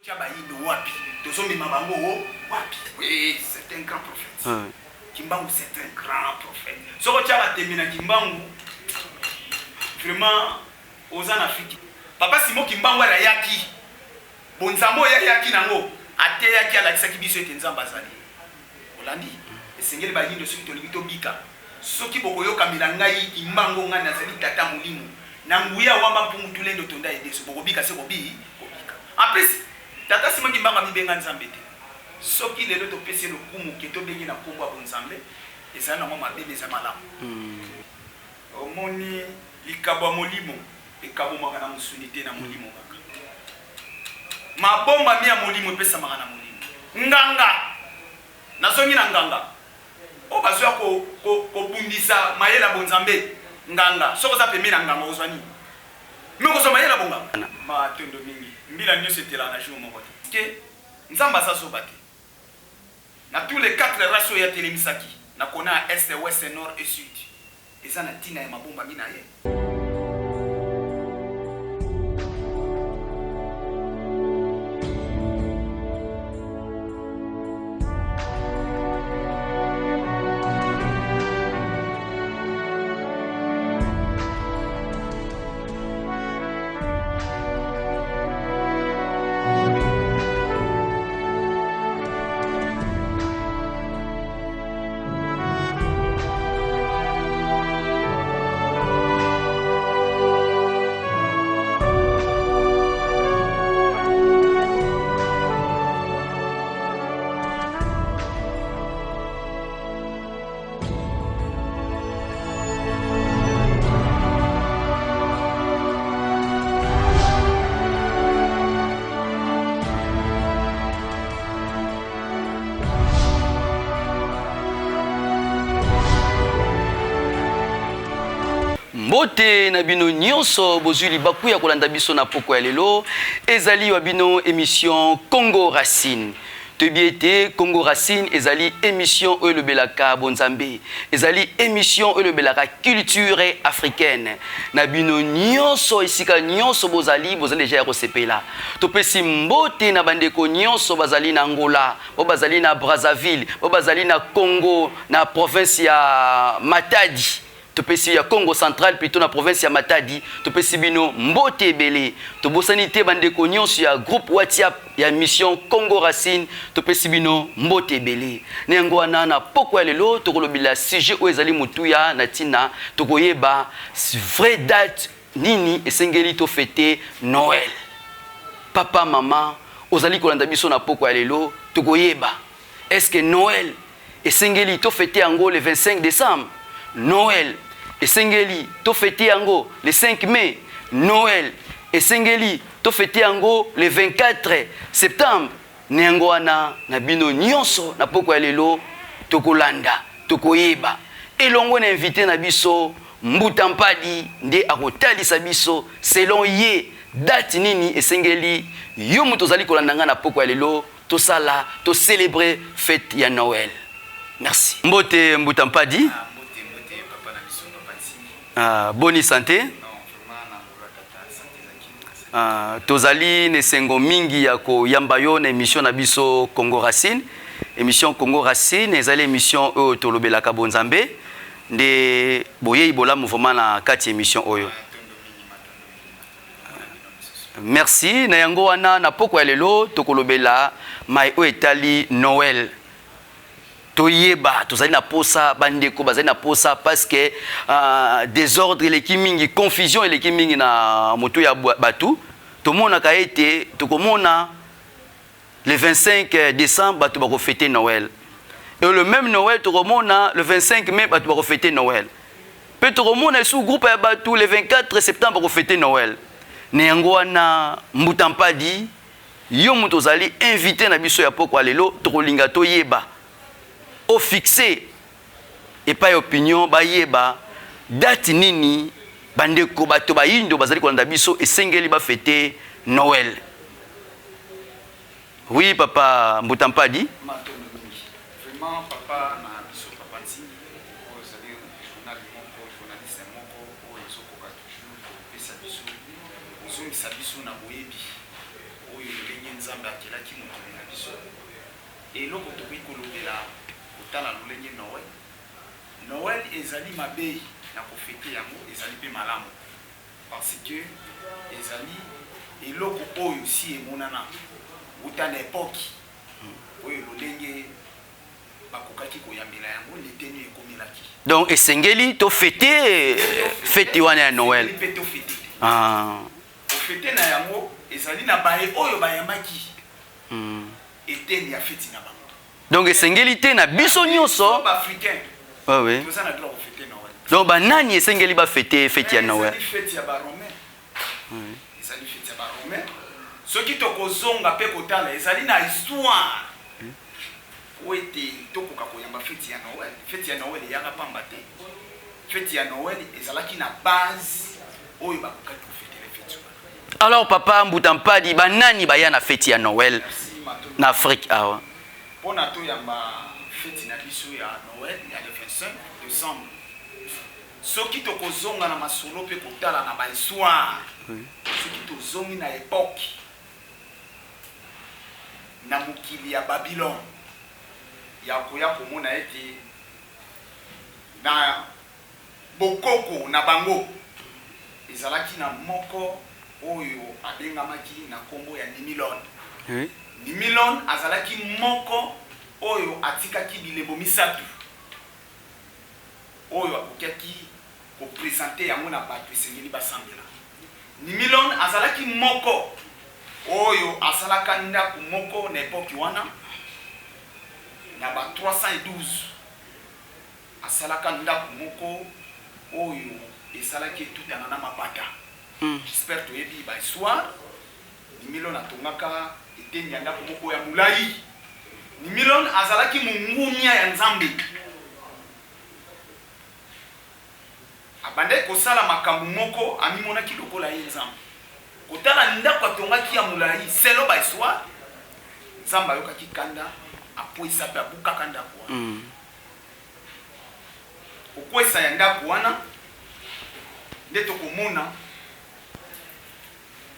Tia bayindo wapi? Tozo mema bango wapi? Oui, c'est un grand prophète. Ouais. Kimbangu c'est un grand prophète. Soko tia ba tembe na Kimbangu vraiment oza na Afrique. Papa Simon Kimbangu ayaki bonzambe oyo ayaki nango ateyaki alakisaki biso ete Nzambe azali. Olandi? Esengeli bayindo soki tolingi tobika soki bokoyokamela ngai Kimbangu ngai nazali tata molimo na nguya wamba mpungu tulendo tonda edeso bokobika se kobi kobika. En plus tata Simon Kimbangu amibenga Nzambe te. Soki lelo topesi ye lokumu ke tobengi na kombo ya bonzambe ezali nango mabe mais eza malamu. Omoni likabo ya molimo ekabomaka na mosuni te na molimo kaka. Mabombami ya molimo epesamaka na molimo. Nganga, nazongi na nganga oyo bazoya kobundisa mayele ya bonzambe. Nganga, soki oza pembeni ya nganga okozwa nini? Mais okozwa mayele ya bonganga. Matondo mingi. Mbila nionso etelaka na jour moko te. Que Nzambe aza zoba te. Na tous les 4 races oyo ye atelemisaki, na kona ya Est, Ouest, Nord et Sud, eza na tina ya mabombami na ye. Mbote na bino nyonso bozwi libaku ya kolanda biso na poko ya lelo ezali wa bino emission Congo Racine. Toyebi ete Congo Racine ezali emission oyo elobelaka bonzambe, ezali emission oyo elobelaka culture africaine. Na bino nyonso esika nyonso bozali, bozali deja ya kosepela. Topesi mbote na bandeko nyonso bazali na Angola, bo bazali na Brazzaville, bo bazali na Congo, na province ya Matadi. Topesi ya Congo central plutôt na province ya Matadi, topesi bino mbote ebele. Tobosani te bandeko nyonso ya groupe WhatsApp ya mission Congo Racine, topesi bino mbote ebele. Na yango wana na poko ya lelo tokolobela sujet oyo ezali motuya na tina tokoyeba vraie date nini esengeli to fete Noël. Papa, mama, ozali kolanda biso na poko ya lelo, tokoyeba est-ce que Noël Esengeli to fete yango le 25 decembre, Noël esengeli to fete yango le 5 mai, Noël esengeli to fete yango le 24 septembre. Na yango wana na bino nionso na pokwa ya lelo tokolanda, tokoyeba elongo na invite na biso Mbuta Mpadi nde akotalisa biso selon ye date nini esengeli yo moto ozali kolanda ngai na pokwa ya lelo Tosala to celebrer fete ya Noël. Merci. Mbote Mbuta Mpadi. Ah, mbote mbote papa na biso papa Nsingi. Ah, boni sante? Non, vraiment na ngolo tata sante ezaki. Ah, tozali na esengo mingi ya koyamba yo na émission na biso Congo Racine. Émission Congo Racine ezali émission oyo tolobelaka bonzambe nde boyei bolamu vraiment na kati émission oyo. Merci na yango wana na pokwa ya lelo tokolobela mai oyo etali Noël. Toyeba tozali na posa bandeko bazali na posa parce que uh, désordre eleki mingi, confusion eleki mingi na moto ya batu. Tomonaka ete tokomona Le 25 decembre bato bako feter Noël. Et le même Noël tokomona le 25 mai bato bako feter Noël. Pe tokomona lisusu groupe ya bato le 24 septembre bako feter Noël. Na yango wana Mbuta Mpadi yo moto ozali invité na biso ya pokwa lelo tokolinga toyeba o fixer epai opinion bayeba date nini bandeko bato bayindo bazali kolanda biso esengeli ba fete Noël. Oui papa Mbuta Mpadi. Matondo mingi. Vraiment papa na biso papa Nsingi oyo ozali journal moko journaliste moko oyo ozokoka toujours kopesa biso kozongisa biso na boyebi oyo lolenge. Nzambe akelaki mokili na biso. Eloko tokoki kolobela kotala lolenge Noël. Noël ezali mabe na kofete yango, ezali mpe malamu parce que ezali eloko oyo si emonana wuta na epoque oyo lolenge bakokaki koyambela yango leteni ekomelaki. Donc esengeli tofete feti wana ya Noël. Esengeli mpe tofete te. Ah. Kofete na yango ezali na baye oyo bayambaki eteni ya feti na bango. Donc esengeli te na biso nyonso. Biso ba-Africain Ouais, ouais. toza na droit kofete Noël. Donc banani esengeli bafete feti ya Noël? Ezali feti ya Baromain. Ezali feti ya Baromain. Soki tokozonga mpe kotala, ezali na histoire po ete tokoka koyamba feti ya Noël. Feti ya Noël eyaka pamba te. Feti ya Noël ezalaki na base oyo bakokaki kofetela feti wana. Alors papa Mbuta Mpadi, banani baya na feti ya Noël Merci, Matondo. na Afrique awa? Mpona toyamba feti na biso ya Noël ya le 25 décembre, soki tokozonga na masolo mpe kotala na bahistoire, soki tozongi na époque na mokili ya Babylone, ya koya komona ete na bokoko na bango ezalaki na moko oyo abengamaki na nkombo ya Nimilon. Nimilon azalaki moko oyo atikaki bilembo misato oyo akokaki kopresente yango na bato esengeli basambela. Nimilon azalaki moko oyo asalaka ndako moko na epoke wana na ba 312. Asalaka ndako moko oyo esalaki etutana na mapata. J'espère toyebi ba histoire. Nimilon atongaka eteni ya ndako moko ya molai. Nimilon azalaki mongunia ya Nzambe. Abandaki kosala makambo moko, amimonaki lokola ye Nzambe. Kotala ndako atongaki ya molai, selon ba histoire, Nzambe ayokaki kanda, akweyisa mpe abukaka ndako wana. Kokwesa ya ndako wana nde tokomona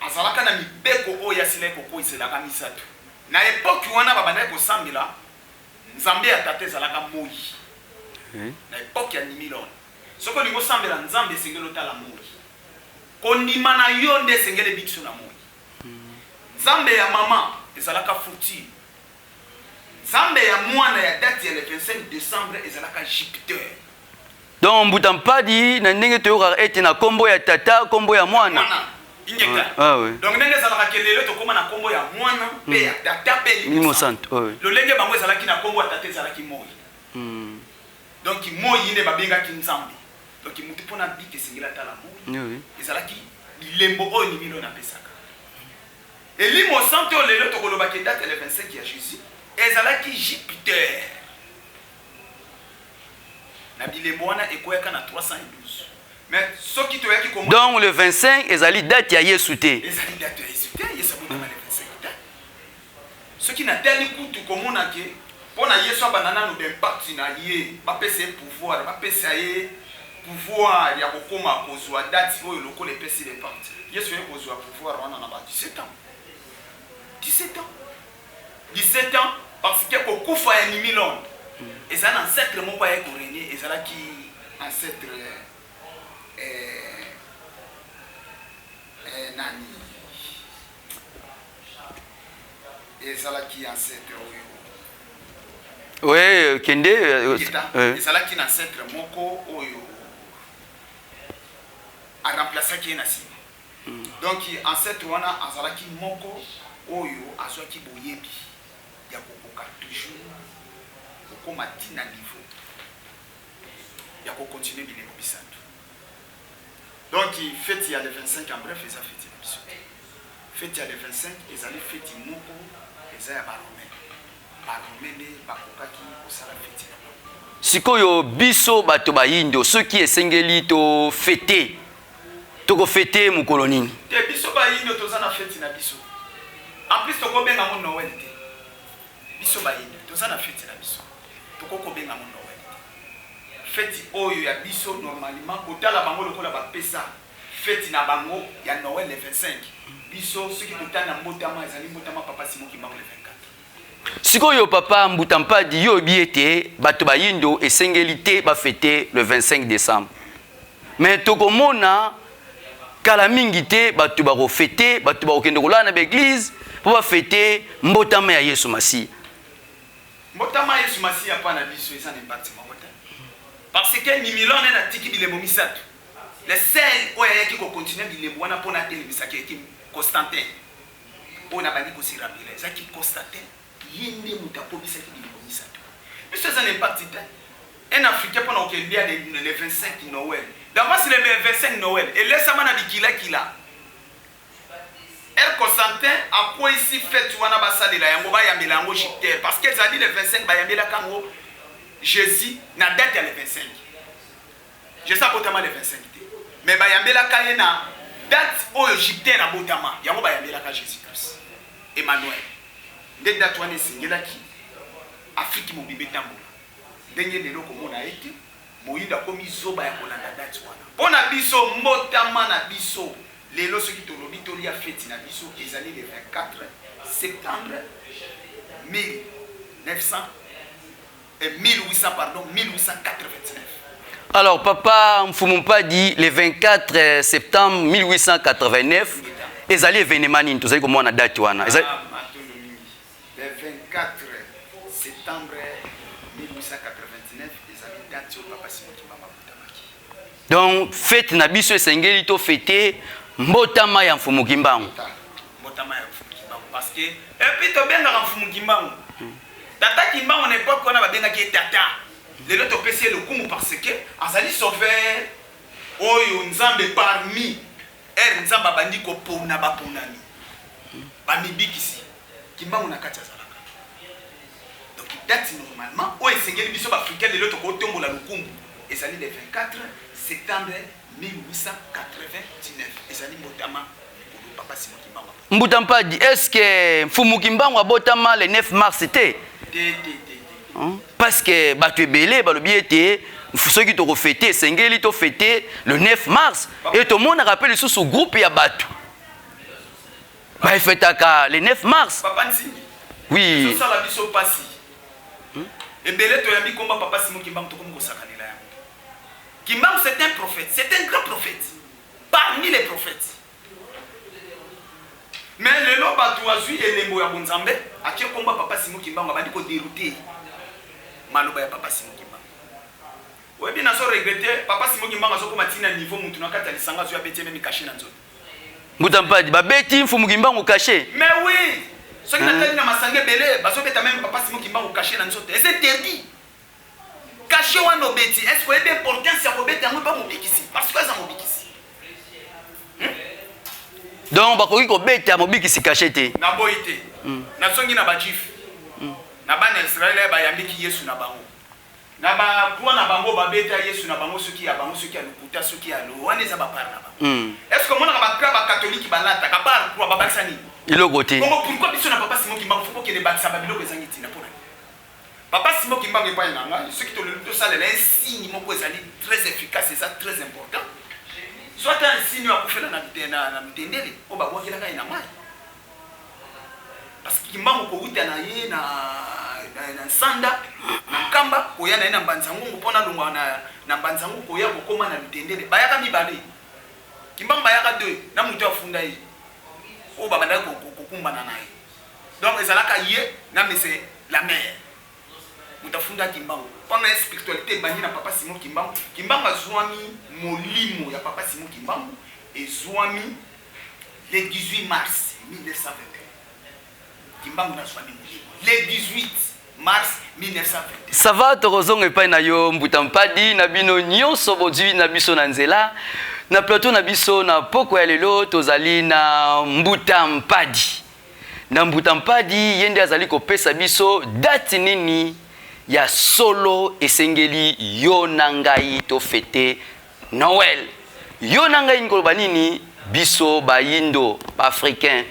azalaka na mibeko oyo asilaki kokweyiselaka misato. Na epoke wana babandaki kosambela Nzambe ya tata ezalaka moi. Na epoke ya Nimilon, soki olingi osambela Nzambe esengeli otala moi. Kondima na yo nde esengeli ebikiso na moi. Nzambe ya mama ezalaka Fortune. Nzambe ya mwana ya date ya le 25 décembre ezalaka Jupiter. Donc Mbuta Mpadi, na ndenge toyokaka ete na kombo ya tata, kombo ya mwana. Mwana ingeta. Ah, oui. Donc ndenge ezalaka ke lelo tokóma na kombo ya mwana mpe ya tata mpe Elimo Santo, oui. Lolenge bango ezalaki na kombo ya tata ezalaki moi. Donc moi nde babengaki Nzambe. Donc mutu mpona bika esengeli atala moi. Ezalaki bilembo oyo Nimilo napesaka. Elimo Santo oyo lelo tokolobaki date ya le 25 ya Jésus ezalaki Jupiter. Na bilembo wana ekweyaka na 312. Mais soki toyaki komona Donc le 25 ezali date ya Yesu te. Ezali date ya Yesu te. Yesu abotama le 25 te. Soki natali kutu komona ke mpo na Yesu abanda nanu b'impact na ye, bapesa ye pouvoir, bapesa ye pouvoir ya kokóma kozwa date oyo lokola epesi l'impact. Yesu ye kozwa pouvoir wana na ba 17 ans, 17 ans, 17 ans, parce que kokufa ya Nimilon ezali na ancêtre moko aye korenie, ezalaki ancêtre nani, ezalaki ancêtre oyo Oui, kende. Ezalaki na ancêtre moko oyo aremplaçaki ye na nsima. Donc ancêtre wana azalaki moko oyo azwaki boyebi ya kokoka toujours kokóma ntina niveau ya kocontinue bilembo misato. Donc feti ya le 25, en bref, eza feti na biso te. Feti ya le 25 ezali feti moko eza ya Baromain. Baromain nde bakokaki kosala feti na bango. Sikoyo biso bato bayindo, soki esengeli tofete, tokofete mokolo nini? Te, biso bayindo toza na feti na biso. En plus tokobenga ngo Noël te. Biso bayindo toza na feti na biso, tokoki kobenga ngo Noël te. Feti oyo ya biso, normalement kotala bango lokola bapesa. Feti na bango ya Noël le 25, biso soki totali na mbotama, ezali mbotama Papa Simon Kimbangu le 24. Sikoyo papa Mbuta Mpadi, yo oyebi ete bato bayindo esengeli te bafete le 25 décembre, mais tokomona kala mingi te bato bakofete, bato bakokende kolala na baeglise mpo bafete mbotama ya Yesu Masiya. Mbotama Yesu Masiya mpa na biso eza na impact moko te, parce que Nimilone natiki bilembo misato. Le seul oyo ayaki kocontinue bilembo wana mpona atelemisaki eki Constantin. Oyo nabandi kose rappeler, ezalaki Constantin, ye nde moto akomisaki bilembo misato. Biso eza na impact te. Un Africain mpona kokelia le 25 Noël, d'avance le 25 Noël elesama na bikilakila. R Constantin akweyisi fete wana, basalela yango, bayambela yango Jupiter, parce que ezali le 25, bayambelaka yango Jésus na date ya le 25. Jésus abotama le 25 te, mais bayambelaka ye na date oyo Jupiter abotama, yango bayambelaka Jésus Christ Emmanuel. Nde date wana esengelaki Afrique mobimba etambola. Ndenge lelo komona ete moyindo akomi zoba ya kolanda date wana. Mpo na biso, mbotama na biso lelo, soki tolobi tolia feti na biso, ezali le 24 septembre 1900, 1800, pardon, 1889. Alors papa Mfumu Mpadi, le 24 septembre 1889 ezali événement nini tozali komona date wana? Ezali Ah, matondo mingi. Le 24 septembre 1889 ezali date oyo Papa Simon Kimbangu abotamaki. Donc fete na biso esengeli tofete mbotama ya Mfumu Kimbangu. Mbotama ya Mfumu Kimbangu, parce que et puis tobengaka Mfumu Kimbangu Tata Kimbangu. Na époque wana babengaki ye tata. Lelo topesi ye lokumu parce que azali sauveur oyo Nzambe, parmi ere Nzambe abandi kopona baponami, bamibikisi, Kimbangu na kati azalaka. Donc date normalement oyo esengeli biso baafricain lelo tokotombola lokumu ezali le 24 septembre 1889, ezali mbotama mikolo Papa Simon Kimbangu. Mbuta Mpadi, est ce que Mfumu Kimbangu abotama le 9 mars te? Te, te, te, te. Hein? Parce que bato ebele balobi ete soki tokofete, esengeli tofete le 9 mars. E tomonaka mpe lisusu groupe ya bato baefetaka le 9 mars. Papa Nsingi. Oui. Ezosala biso mpasi ebele. Toyambi komba Papa Simon Kimbangu, tokomi kosakanela yango. Kimbangu, c'est un prophète, c'est un grand prophète parmi les prophètes, mais lelo bato azwi elembo ya bonzambe, atie komba Papa Simon Kimbangu, abandi kodérouter maloba ya Papa Simon Kimbangu. Oyebi, nazo regretter, Papa Simon Kimbangu azokoma ntina niveau mutu na kati ya lisanga azwi, abeti ye même cachet na nzoto. Mbuta Mpadi, babeti Mfumu Kimbangu cachet? Mais oui, soki natali na masanga ebele, bazobeta même Papa Simon Kimbangu cachet na nzoto. Eza interdit. Cachet wana obeti, est ce que oyebi importance ya kobeta yango epa mobikisi? Parce que aza mobikisi. Donc bakoki kobeta mobikisi cachet te? Naboyi te. Nazongi na bajuif, na bana ya Israele, bayambiki Yesu na bango na bacroix na bango, babeta Yesu na bango, soki ya bango, soki ya lokuta, soki ya lo wana, eza bapart na bango. Est ce que omonaka bacroix bakatolike balataka par croix babakisa nini? Eloko te. Bongo pourquoi biso na Papa Simon Kimbangu faut kokende bakisa babiloko ezangi ntina? Mpona nini? Papa Simon Kimbangu epai na ngai, soki tolobi tosalela un signe moko ezali très efficace, eza très important, soit un signe oyo akufela na Lutendele, oyo babwakelaka ye na mai, parce que Kimbangu kowuta na ye na Nsanda, na Nkamba, koya na ye na Mbanzangungu, mpona longwa na Mbanzangungu koya kokóma na Lutendele, bayaka mibale. Kimbangu bayaka deux na moto afunda ye oyo babandaki kokumbana na ye. Donc ezalaka ye na mese la mère, moto afunda Kimbangu. Mpona ye spiritualité ebandi na Papa Simon Kimbangu. Kimbangu azwami, molimo ya Papa Simon Kimbangu ezwami le 18 mars 1921. Kimbangu nazwami molimo le 18 mars 1921. Ça va, tokozonga epai na yo Mbuta Mpadi. Na bino nyonso bozwi na biso na nzela na plateau na biso na poko ya lelo, tozali na Mbuta Mpadi. Na Mbuta Mpadi, ye nde azali kopesa biso date nini ya solo esengeli yo na ngai tofete Noël. Yo na ngai, koloba nini, biso bayindo, baafricain,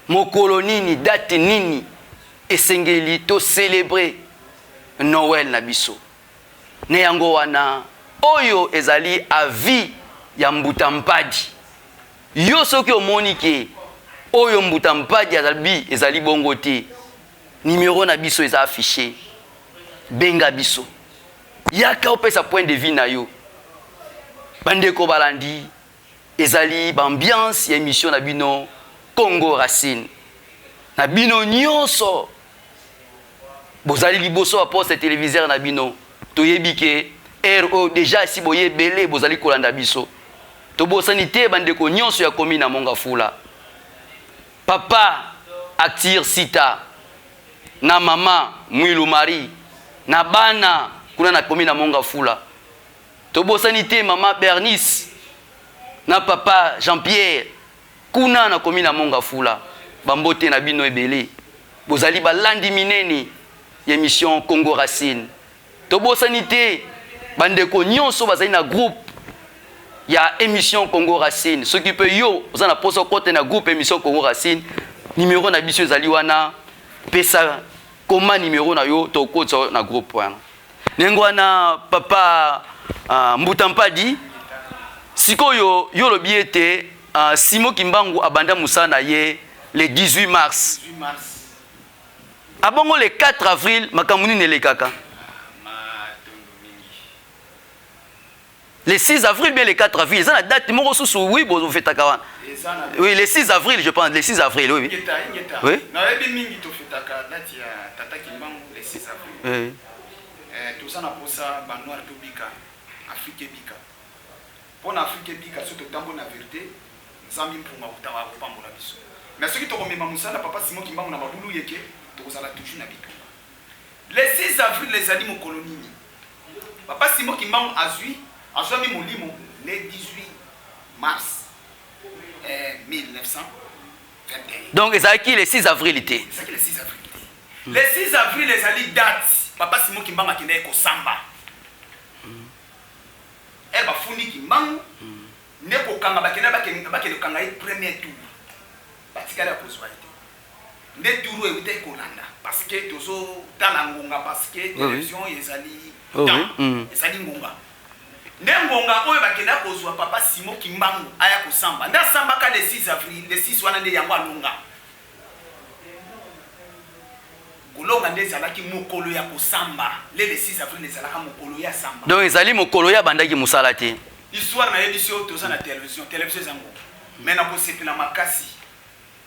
mokolo nini, date nini esengeli tocélébrer Noël na biso? Na yango wana, oyo ezali avis ya Mbuta Mpadi. Yo soki omoni ke oyo Mbuta Mpadi azalbi ezali bongo te, numero na biso eza affiche, benga biso, yaka opesa point de vue na yo. Bandeko balandi, ezali ba ambiance ya emission na bino Congo Racine. Na bino nyonso bozali liboso ya poste televiseur na bino, toyebi ke heure oyo deja esi boye ebele bozali kolanda biso. Tobosani te bandeko nyonso ya commune ya Mongafula, papa Actir Sita na mama Mwilu Marie na bana kuna na commune ya Mongafula. Tobosani te mama Bernice na papa Jean-Pierre kuna na commune ya Mongafula. Bambote na bino ebele, bozali balandi minene ya emission Congo Racine. Tobosani te bandeko nyonso bazali na groupe ya emission Congo Racine. Soki pe yo oza na posa okota na groupe emission Congo Racine, numero na biso ezali wana, pesa koma numero na yo tokotisa na groupe wana. Ndenge wana papa Mbuta Mpadi, sikoyo yo olobi ete Simon Kimbangu abanda mosala na ye le 18 mars. 18 mars. Abongo le 4 avril makambo nini elekaka? Le 6 avril bien le 4 avril, eza na date moko susu, oui, bofetaka wana. Oui, le 6 avril, je pense, le 6 avril, oui. Ingeta, ingeta. Oui. Nayebi mingi tofetaka date ya Tata Kimbangu le 6 avril. Oui. Toza na posa ba noir tobika, Afrique ebika. Pona Afrique ebika soki totamboli na verite, Nzambi Mpunga akotanga akopambola biso. Mais soki tokomema mosala Papa Simon Kimbangu na mabulu yeke, tokozala toujours na bitumba. Le 6 avril ezali mokolo nini? Papa Simon Kimbangu azwi azwami molimo le 18 mars 1921. Donc ezalaki le 6 avril te. Ezalaki le 6 avril te. Le 6 avril ezali date Papa Simon Kimbangu akendaki kosamba. Bafundi Kimbangu nde kokanga bakenda bakende kokanga ye premier tour. Batikali ya kozwa ye te. Nde tour oyo ewutaki kolanda parce que tozotala ngonga, parce que télévision ezali temps, ezali ngonga. Nde ngonga oyo bakenda kozwa Papa Simon Kimbangu aya kosamba. Nde asambaka le 6 avril, le 6 wana nde yango alonga. Kolonga nde ezalaki mokolo ya kosamba. Le 6 avril ezalaka mokolo ya samba. Donc ezali mokolo ya bandaki mosala te. Histoire nayebi so toza na télévision, télévision eza ngonga. Mais nakosepela makasi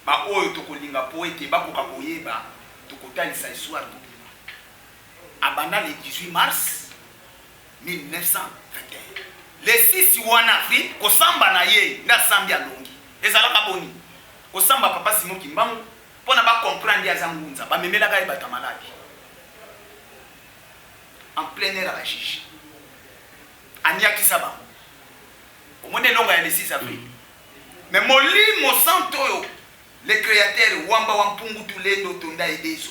ba oyo tokolinga po ete bakoka koyeba, tokotalisa histoire mobimba. Abanda le 18 mars 1921. Le 6 wana avril kosamba na ye nde asambi alongi. Ezalaka boni kosamba Papa Simon Kimbangu mpona ba comprendre ye aza ngunza, bamemelaka ye bato ya maladi en plein air à la juge aniakisa bango. Omoni elonga ya le 6 avril. Mais molimo santo oyo le créateur wamba wa mpungu tulendo tonda edezo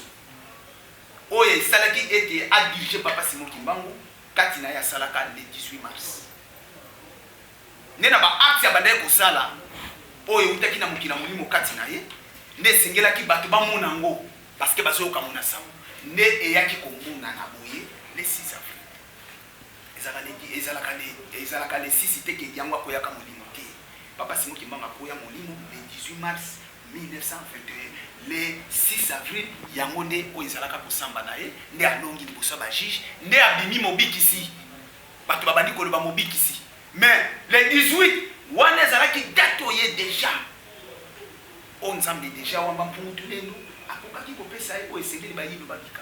oyo esalaki ete adirige Papa Simon Kimbangu kati na ye asalaka le 18 mars. Nde na ba acte abandaki kosala oyo eutaki na mokili ya molimo kati na ye, nde esengelaki bato bamona yango parce que bazoyoka mona sango, nde eyaki komonana boye le 6 avril. Ezalaka le 6 te ke yango akoyaka molimo te. Papa Simon Kimbangu akoya molimo le 18 mars 1921. Le 6 avril yango nde oyo ezalaka kosamba na ye, nde alongi liboso ya ba juge, nde abimi mobikisi. Bato babandi koloba mobikisi. Mais le 18 wana ezalaki date oyo ye déjà oyo Nzambe déjà wamba mpungu tulendo akokaki kopesa ye oyo esengeli bayindo babika.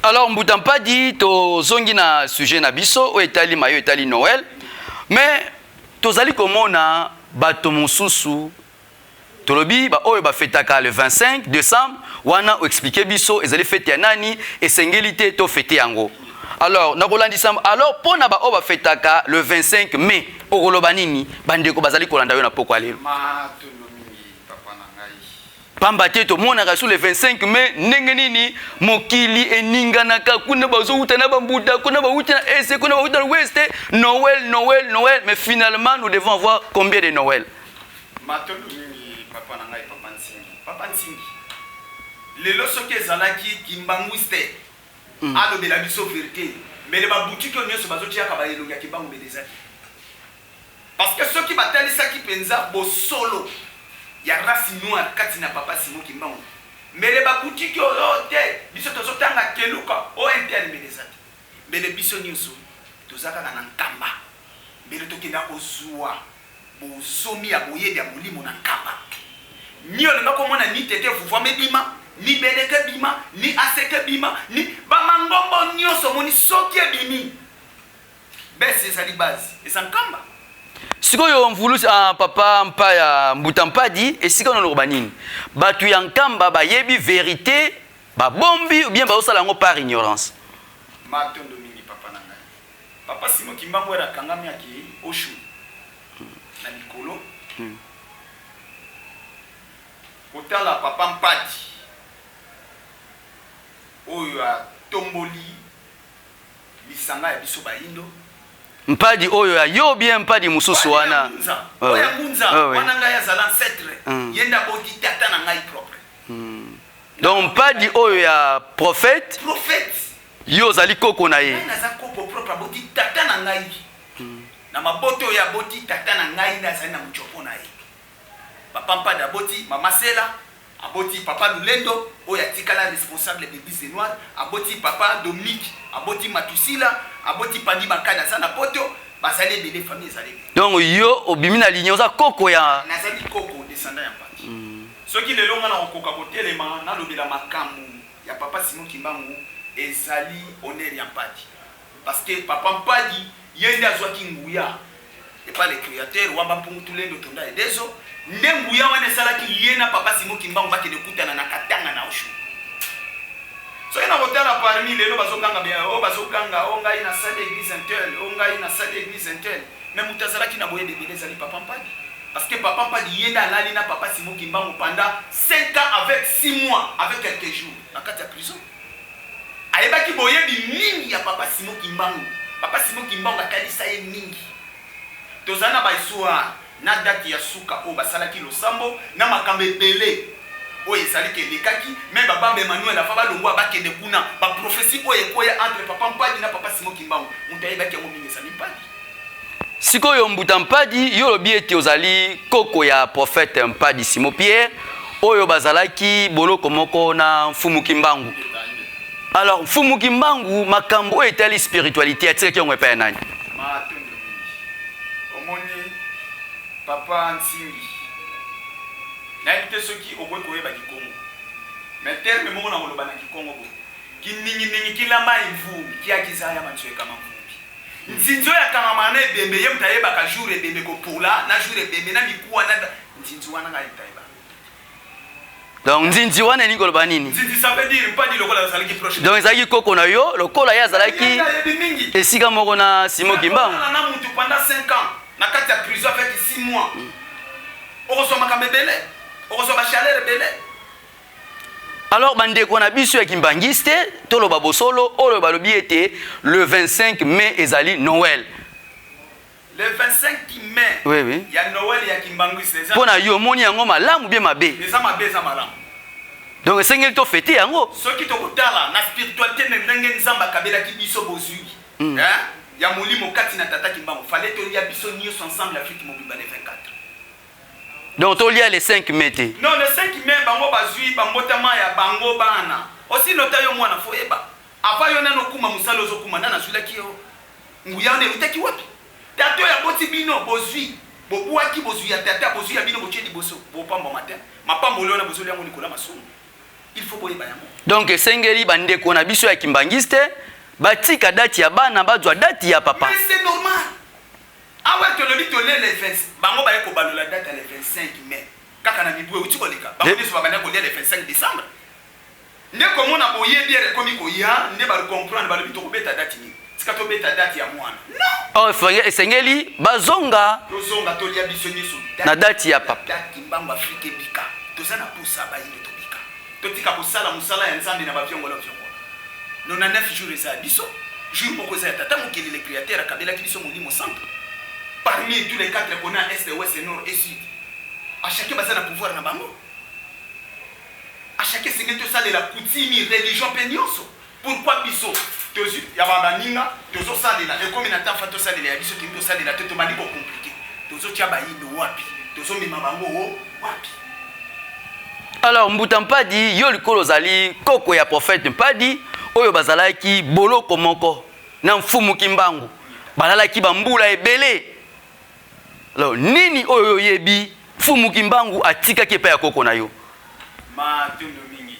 Alors Mbuta Mpadi, tozongi na sujet na biso oyo etali mayo etali Noël, mais tozali komona bato mosusu tolobi ba oyo bafetaka le 25 décembre wana, oexplike biso ezali fete ya nani, esengeli te to fete yango. Alors nakolandisa, alors mpona ba oyo bafetaka le 25 mai, okoloba nini bandeko bazali kolanda yo na pokwa lelo? Matondo mingi papa na ngai. Pamba te tomonaka sur le 25 mai ndenge nini mokili eninganaka, kuna bazowuta na bambuta, kuna bawuta na est, kuna bawuta na ouest. Noël, Noël, Noël, mais finalement nous devons avoir combien de Noël? Matondo mingi papa na ngai, papa Nsingi. Papa Nsingi, lelo soki ezalaki kimbanguiste alobela biso vérité, mbele babutiki oyo nyonso bazotiaka baelongi ya Kimbangu mbele ezaki. Parce que soki batalisaki mpenza bosolo ya race noire kati na Papa Simon Kimbangu, mbele babutiki oyo te. Biso tozotanga keluka o intel, mbele eza te. Mbele biso nyonso toza kaka na Nkamba, mbele tokenda kozwa bozomi ya boyebi ya molimo na Nkamba. Ni olinga komona ni tete vuvwama ebima, ni beleke ebima, ni aseke ebima, ni bamangombo nyonso omoni soki ebimi. Base ezali base, eza Nkamba. Sikoyo mvulusi, ah, papa Mpaya Mbuta Mpadi, esika wana oloba nini? Bato ya Nkamba bayebi vérité, babombi ou bien bazosala yango par ignorance? Matondo mingi, papa na ngai. Papa Simon Kimbangu ere akangami, akei Oshu na likolo kotala papa Mpadi oyo atomboli lisanga ya biso bayindo. Mpadi oyo ya yo bien, mpadi mosusu wana? Oyo ya Ngunza wana, ngai azala ancêtre, ye nde aboti tata na ngai propre. Donc mpadi oyo ya prophète? Prophète. Yo ozali koko na ye? Ngai naza koko propre, aboti tata na ngai na maboto oyo aboti tata na ngai nde azali na motiopo na ye. Papa Mpadi aboti mama Sela, aboti papa Lulendo oyo atikala responsable de l'église de noir, aboti papa Dominique, aboti Matusila, aboti Pandi Bakani aza na Poto. Bazali ebele, famille ezali ebele. Donc yo obimi na ligne, oza koko ya? Nazali koko, descendant ya Mpadi. Soki lelo nga na kokoka kotelema nalobela makambo ya papa Simon Kimbangu, ezali honneur ya Mpadi, parce que papa Mpadi ye nde azwaki nguya epa le créateur Wamba Mpungu Tulendo Tonda Edezo. Nde nguya wana esalaki ye na papa Simon Kimbangu bakende kutana na Katanga na Oshu. Soki na kotala parmi lelo bazoganga oyo bazoganga o ngai nasali église intel, o ngai nasali église intel, mais moto azalaki na boyebi ebele ezali papa Mpadi, parce que papa Mpadi ye nde alali na papa Simon Kimbangu pendant 5 ans avec 6 mois avec quelques jours na kati ya prison. Ayebaki boyebi mingi ya papa Simon Kimbangu. Papa Simon Kimbangu atalisa ye mingi. Tozali na bahistoire na date ya suka oyo basalaki losambo na makambo ebele oyo ezali ke elekaki me babamba Emmanuel afa balongwa bakende kuna, baprophétie oyo ekweya entre papa Mpadi na papa Simon Kimbangu, moto ayebaki yango mingi ezali Mpadi. Sikoyo Mbuta Mpadi, yo olobi ete ozali koko ya prophète Mpadi Simon Pierre oyo bazalaki boloko moko na Mfumu Kimbangu. Alors Mfumu Kimbangu, makambo oyo etali spiritualité, atikaki yango epai ya nani? Matondo mingi. Omoni, papa Nsingi, nayebi te soki okoki koyeba kikongo, mais terme moko na koloba na kikongo boye: kininginingi kilamba imvumbi kiakizaya mansuekama mvumbi. Nzinzi oyo akangamaka na ebembe, ye moto ayebaka jour ebembe kopola na jour ebembe na mikuwa na nzinzi wana, ngai moto ayebaka. Donc nzinzi wana elingi koloba nini? Nzinzi, ça veut dire Mpadi lokola azalaki proche. Donc ezalaki koko na yo, lokola ye azalaki Ye ayebi mingi esika moko na Simon Kimbangu. Na mutu pendant 5 ans na kati ya prison avec 6 mois, okozwa makambo ebele, okozwa bachaleur ebele. Alors bandeko na biso ya kimbangiste, toloba bosolo, oyo balobi ete le 25 mai ezali Noël. Le 25 mai Oui. ya Noël ya kimbangiste eza Mpo na yo, omoni yango malamu bien mabe? Eza mabe, eza malamu. Donc esengeli tofêter yango? Soki tokotala na spiritualité na ndenge Nzambe akabelaki biso bozwi hein, ya molimo kati na tata Kimbangu, fallait tolia biso nyonso ensemble, Afrique mobimba, le 24. Donc tolia le 5 mai te? Non, le 5 mai bango bazwi bambotama ya bango bana. Osi nota yo mwana, fo yeba ava yo nano okuma mosala ozokuma nani azwilaki yo nguya wana, eutaki wapi? Tata oyo aboti bino, bozwi bobwaki bozwi ya tata, bozwi ya bino botie liboso, bopambwama te. Mapamboli wana bozolia yango likolo ya masumu. Il faut boyeba yango. Donc esengeli bandeko na biso ya kimbangiste batika date ya bana, bazwa date ya papa. Mais c'est normal. Awa tolobi tolie le 20, bango baye kobalola date ya le 25 mai kaka na mibu euti koleka. Bango nyonso babanda kolia le 25 décembre. Nde komona boyebi ere ekomi koya, nde bacomprendre, balobi tokobeta date nini? Tika tobeta date ya mwana. Non. Oh, esengeli bazonga. Tozonga, tolia biso nyonso na date ya papa. Date Kimbangu. Afrique ebika. Toza na posa bayindo tobika, totika kosala mosala ya Nzambe na baviongolo viongola. 99 jours eza ya biso, jour moko eza ya tata mokili, le créateur akabelaki biso molimo santo. Parmi tous les quatre corners, est, ouest, nord et sud, à chacun baza na pouvoir na bango. À chacun esengeli tosalela coutume, religion mpe nyonso. Pourquoi biso tozwi ya baninga, tozosalela, ekomi na tafa tosalela ya biso, tolingi tosalela te, tobandi kocompliquer? Tozotia bayindo wapi? Tozomema bango wapi? Alors Mbuta Mpadi, yo likolo ozali koko ya prophète Mpadi oyo bazalaki boloko moko na Mfumu Kimbangu, balalaki bambula ebele. Alors nini oyo oyebi Mfumu Kimbangu atikaki epai ya koko na yo? Matondo mingi.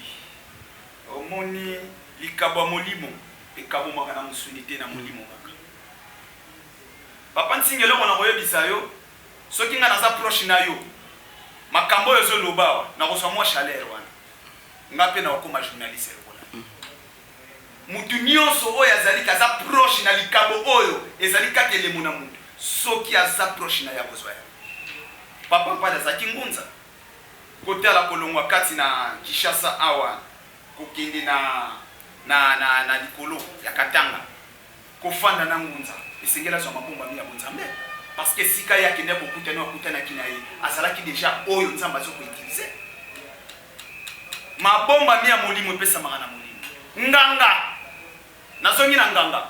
Omoni likabo ya molimo ekabomaka na mosuni te, na molimo kaka. Papa Nsinga, eloko nakoyebisa yo, soki nga naza proche na yo, makambo oyo ozo loba awa, nakozwa mwa chaleur wana. Nga pe nakokoma journaliste lokola yo. Mutu nionso oyo azali aza proche na likabo oyo ezali kaka elembo na mutu, soki aza proche na ye akozwa yango. Papa Mpadi azalaki ngunza. Kotala kolongwa kati na Kinshasa awa kokende na na na na likolo ya Katanga. Kofanda na ngunza esengeli azwa mabombami ya bonzambe parce que esika ye akendaki kokutana oyo akutanaki na ye azalaki dejà oyo Nzambe azo ko utiliser. Mabombami ya molimo epesamaka na molimo. Nganga, nazongi na nganga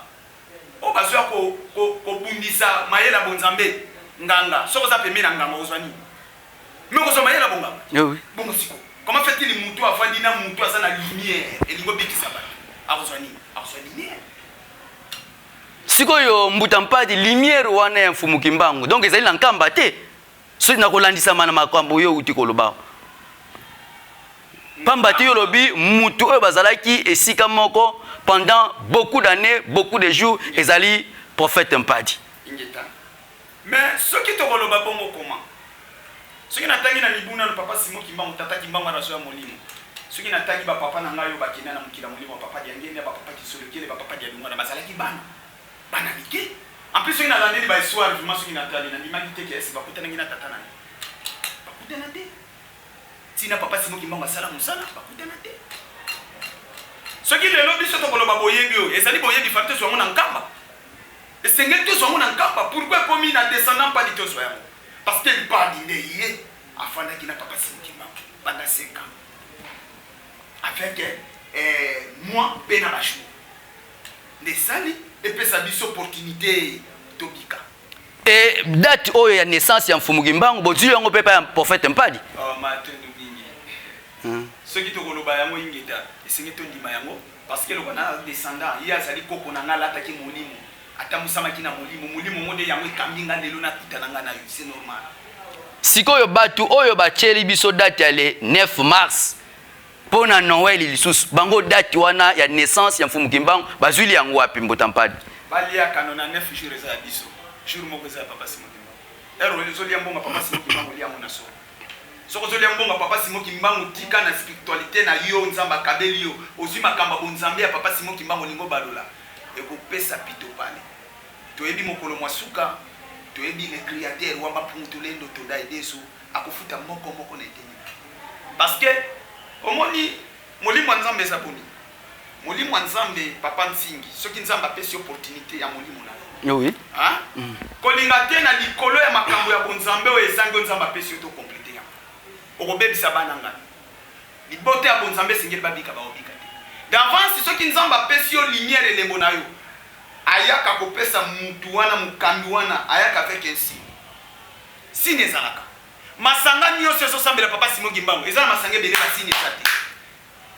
oyo bazoya ko, ko, kobundisa mayele ya bonzambe. Nganga, soki oza pembeni ya nganga okozwa nini? Mais okozwa mayele ya bonganga te. Oui. Bongo sikoyo, comment fait-il mutu avandi na mutu aza na lumière elingi obikisa bato akozwa nini? Akozwa lumière. Sikoyo Mbuta Mpadi, lumière wana ya Mfumu Kimbangu donc ezali na Nkamba te, soki na kolandisama na makambo oyo outi koloba. Pamba te yo olobi mutu oyo bazalaki esika moko pendant beaucoup d'années, beaucoup de jours ezali prophète Mpadi. Ingeta. Mais soki tokoloba bongo comment? Soki natangi na mibu nanu papa Simon Kimbangu, tata Kimbangu wana azoya molimo. Soki natangi ba papa na ngai oyo bakenda na mokili ya molimo, ba papa Diangienda, ba papa Kisolokele, ba papa Dialungana, bazalaki bana. Bana mike. En plus soki nalandeli ba histoires vraiment soki natali, nandimaki te que est-ce bakutanaki na tata na ye? Bakutana te. Tina papa Simon Kimbangu asala mosala, bakutana te. Soki lelo biso tokoloba boyebi oyo, ezali boyebi fallait tozwa yango na Nkamba. Esengeli tozwa yango na Nkamba. Pourquoi ekomi na descendant Mpadi tozwa yango? Parce que Mpadi nde ye afandaki na papa Simon Kimbangu banda 5 ans avec eh, moi mpe na ba jours nde esali epesa biso opportunité tobika. Et date oyo ya naissance ya Mfumu Kimbangu bozwi yango mpe epai ya prophète Mpadi? Oh, matondo mingi. Soki tokoloba yango ingeta, esengeli tondima yango. Parce que lokola naza descendant, ye azali koko na nga alataki molimo, atambusamaki na molimo, molimo ngo nde yango ekambi nga lelo nakutana nga na yo, c'est normal. Sikoyo batu oyo batieli biso date ya le 9 mars pona Noël lisusu bango date wana ya naissance ya Mfumu Kimbangu bazuili yango wapi Mbuta Mpadi? Baliaka 99 jours eza ya biso, jour moko eza ya papa Simon Kimbangu. Heure ozo lia mbongo ya papa Simon Kimbangu lia yango na solo. Soki ozo lia mbongo ya papa Simon kimbangu tika na spiritualite na yo nzambe akabeli yo ozui makambo ya bonzambe ya papa Simon kimbangu olingi obalola ekopesa pito pale toyebi mokolo mua suka toyebi le createur wamba mpungu tulendo toda edesu akofuta moko moko na eteni na ye parce que omoni molimo ya nzambe eza boni molimo ya nzambe papa nsingi soki nzambe apesi opportunite ya molimo na yo oui. Hein? Kolinga te na likolo ya makambo ya bonzambe oyo ezangi oyo Nzambe apesi yo to completer yango. Okobebisa bana ngai. Libota ya bonzambe esengeli babika bakobika te. D'avance soki Nzambe apesi yo lumière elembo na yo ayaka kopesa mutu wana mokambi wana ayaka avec un signe. Signe ezalaka. Masanga nioso ezosambela papa Simon Kimbangu eza na masanga ebele ba signe eza te.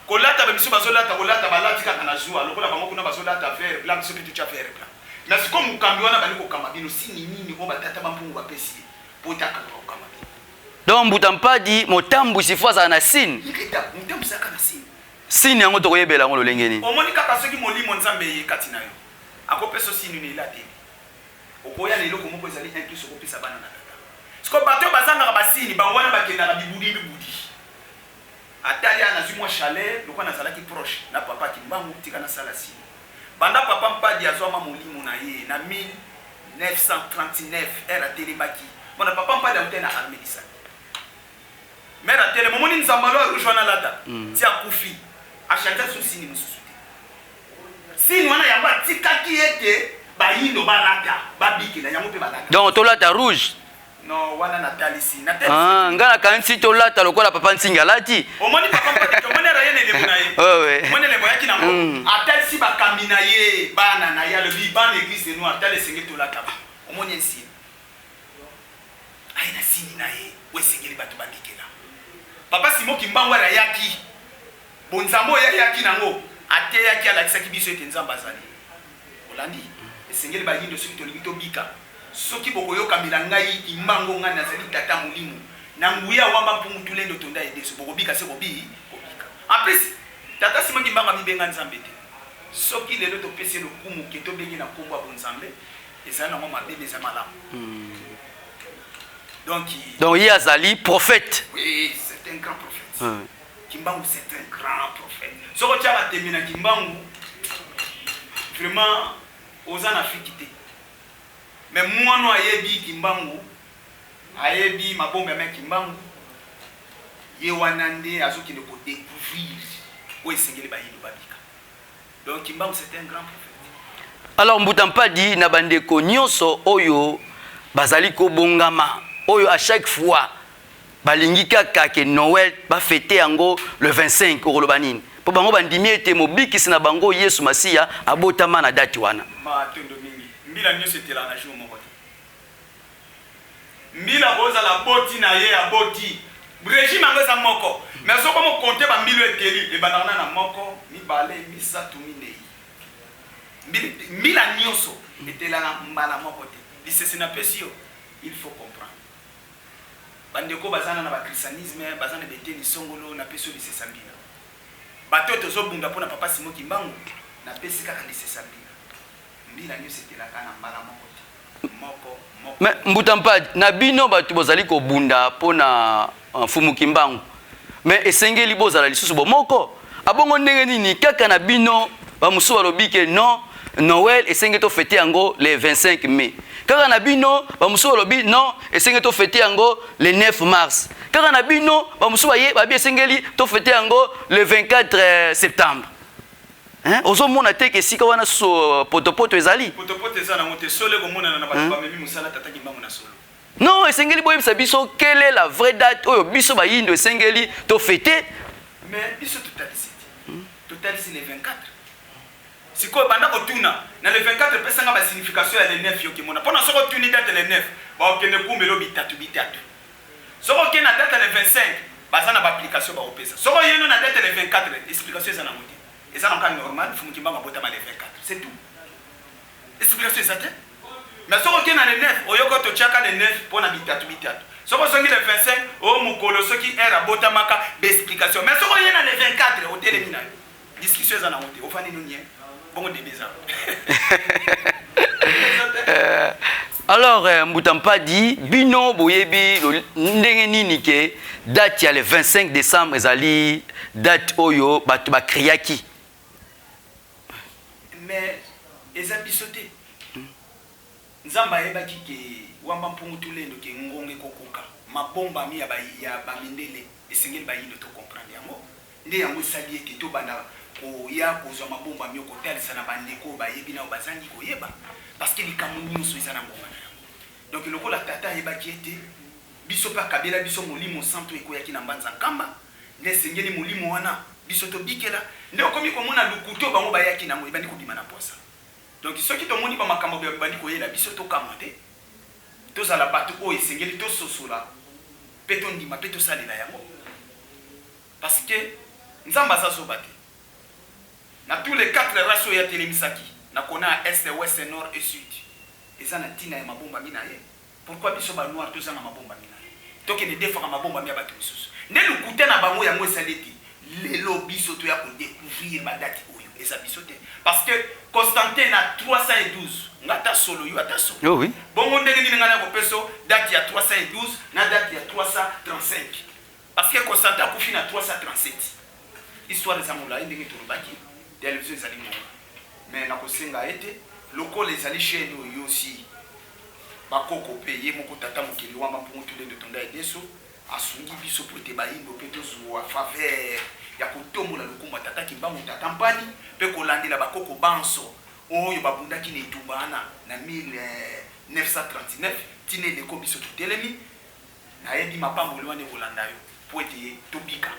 Kolata ba misusu bazo lata kolata balati kaka na zuwa lokola bango kuna bazo lata vert blanc biso pe totia vert blanc mais sikoyo mokambi wana abandi kokamba bino signe nini oyo ba tata ba mpungu bapesi ye po ete akanga kokamba bino. Donc mbuta mpadi motambwisi faut azala na signe. Ingeta, motambwisi azalaka na signe. Signe yango tokoyebela yango lolenge nini? Omoni kaka soki molimo nzambe eye kati na yo akopesa yo signe na elateli okoya na eloko moko ezali un plus okopesa bana na tata sikoyo bato oyo bazangaka ba signe bango wana bakendaka bibudi bibudi. Ata ya nazui mwa chaleur lokola nazalaki proche na papa kimbangu tika nasala signe. Banda papa mpadi azwama molimo na ye na 1939 heure atelemaki pona papa mpadi awutaki na armee du salut. Mère atelema omoni nzambalo ya rouge wana alata ti akufi a changea lisusu signe mosusu te. Signe wana yango atikaki ete bayindo balata babikela yango pe balata. Donc tolata rouge? Non wana natalisi natalisi. Ah, nga nakanisi tolata lokola papa Nsingi alati. Omoni papa Mpadi omoni araye na elembo na ye. Ouais, ouais. Omoni elembo ayaki nango. Atalisi bakambi na ye bana na ye alobi bana eglise de noir tala esengeli tolata ba. Omoni insigne. Aye na sini na ye oyo esengeli bato babikela. Papa Simon Kimbangu ayaki, bonzambe oyo ayaki nango, ateyaki, alakisaki biso ete Nzambe azali. Olandi? Esengeli bayindo soki tolingi tobika, soki bokoyokamela ngai Kimbangu, ngai nazali tata molimo na nguya wamba mpungu tulendo tonda edeso, bokobika se kobi kobika. En plus, tata Simon Kimbangu amibenga Nzambe te. Soki lelo topesi ye lokumu ke tobengi na kombo ya bonzambe, ezali nango mabe mais eza malamu. Donc, Donc ye azali prophète. Oui, c'est un grand prophète. Kimbangu, c'est un grand prophète. Soki otiaka tembe na Kimbangu, vraiment oza na Afrique te. Mais mwana ayebi Kimbangu, ayebi mabombe ya Kimbangu, ye wana nde azokende kodécouvrir oyo esengeli bayindo babika. Donc Kimbangu, c'est un grand prophète. Alors Mbuta Mpadi, na bandeko nyonso oyo bazali kobongama, oyo à chaque fois balingi kaka ke Noël bafete yango le 25, okoloba nini? Mpo bango bandimi ete mobikisi na bango Yesu Masiya abotama na date wana. Matondo mingi. Mbila nyonso etelaka na jour moko te. Mbila kozala boti na ye aboti, régime yango eza moko, mais soki mokonte bambilo eteli, ebandaka na moko, mibale, misato, minei. Mbila nyonso etelaka mbala moko te. Lisese napesi yo, il faut comprendre. Bandeko baza na bachristianisme, baza na beteni songolo, napesi yo lisese ya mbila. Bato oyo tozobunda mpona papa Simon Kimbangu, napesi kaka lisese ya mbila. Mbila nyonso etelaka na mbala moko te, moko moko. Mais Mbuta Mpadi, na bino bato bozali kobunda mpona Mfumu Kimbangu, mais esengeli bozala lisusu bomoko. Abongo ndenge nini kaka na bino bamosusu balobi ke non, Noël esengeli tofete yango le 25 mai, kaka na bino bamosusu balobi non, esengeli tofete yango le 9 mars, kaka na bino bamosusu baye babi esengeli tofete yango le 24 septembre, hein? Ozomona te ke esika wana so potopoto ezali? Potopoto eza nango te. Solo ekomonana na bato bamemi mosala tata Kimbangu na solo. Non, esengeli boyebisa biso quelle est la vraie date oyo biso bayindo esengeli tofete. Mais biso totalisi te, totalisi le 24. Sikoyo banda kotuna na le 24, epesanga basignification ya le 9. Yokemona mpona soki otuni date le 9, bakokende kumbelo bitatu bitatu. Soki okende na date le 25, baza na baapplication bakopesa. Soki oyeno na date le 24, explication eza nango te, eza nango kaka normal. Fumu Kimbangu abotama le 24, c'est tout, explication eza te. Mais soki okende na le 9, oyoka totiaka le 9 mpona bitatu bitatu. Soki ozongi le 25, o mokolo soki heure abotamaka, baexplication. Mais soki oye na le 24, otelemi na yo, discussion eza nango te, ofandi no nye bongo, debe eza. Alors Mbuta Mpadi, bino boyebi ndenge nini ke date ya le 25 décembre ezali date oyo bato bakriaki? Mais eza biso te. Nzambe ayebaki ke wamba mpungu tulendo ke ngonga ekokoka, mabombami ya bamindele esengeli bayindo to comprendre yango. Nde yango esali ete tobanda koya kozwa mabombami oyo, kotalisa na bandeko oyo bayebi na oyo bazangi koyeba, parce que likambo nyonso eza na ngonga na yango. Donc lokola tata ayebaki ete biso mpe akabela biso molimo santo ekweyaki na mbanza nkamba, nde esengeli molimo wana biso tobikela. Nde okomi komona lukuta oyo bango bayaki nango ebandi kobima na posa. Donc soki tomoni bamakambo bandi koyela biso, tokamwa te. Tozala bato oyo esengeli tososola mpe tondima mpe tosalela yango, parce que Nzambe aza zoba te. Na tous les quatre races oyo atelemisaki na kona ya est, ouest, nord et sud, eza na ntina ya mabombami na ye. Pourquoi biso banoir tozanga mabombami na ye, tokende defaka mabombami ya bato misusu? Nde lokuta na bango yango esali ete lelo biso toya kodécouvrir badate oyo eza biso te, parce que Constantin na 312, nga ata solo, yo ata solo. Oh oui. Bongo ndenge nini ngai nakopesa date ya 312 na date ya 335? Parce que Constantin akufi na 337. Histoire eza molai ndenge tolobaki, télévision ezali ngonga. Mais nakosenga ete lokola ezali chaîne oyo yosi bakoko mpe ye moko tata mokili wamba mpungu tulendo tonda edeso asungi biso po ete bayindo mpe tozwa faveur ya kotombola lokumu ya tata Kimbangu, tata Mpali, mpe kolandela bakoko banso oyo babundaki na etumba wana na 1939 ntina eleko. Biso totelemi, nayebi mapamboli wana ekolanda yo po ete tobika.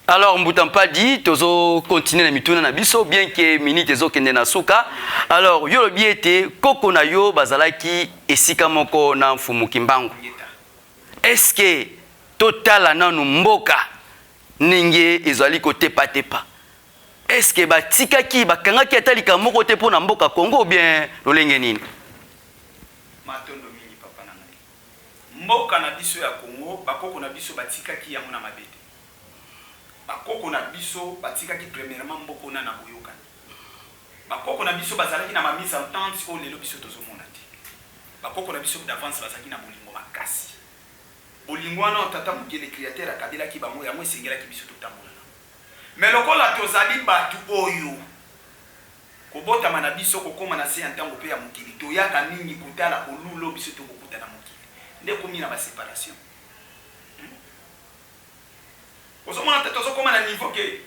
Alors Mbuta Mpadi, tozo continuer na mituna na biso, bien que minute ezokende na suka. Alors yo lobi ete koko na yo bazalaki esika moko na Mfumu Kimbangu. Est-ce que totala nanu mboka ndenge ezali kotepatepa, est-ce que batikaki, bakangaki ata likambo moko te mpo na mboka Congo ou bien lolenge nini? Matondo mingi, papa na ngai. Mboka na biso ya Congo, bakoko na biso batikaki yango na mabe te. Bakoko na biso batikaki premièrement mboka na boyokani. Bakoko na biso bazalaki na bamise entente oyo lelo biso tozomona te. Bakoko na biso d'avance bazalaki na bolingo makasi. Bolingo wana tata Mokele créateur akabelaki bango yango, esengelaki biso totambola nango. Mais lokola tozali bato oyo kobotama na biso kokóma na se ya ntango mpe ya mokili, toyaka mingi kotala kolula biso tokokuta na mokili, nde ekomi na baséparation. Ozomona te, tozokóma na niveau ke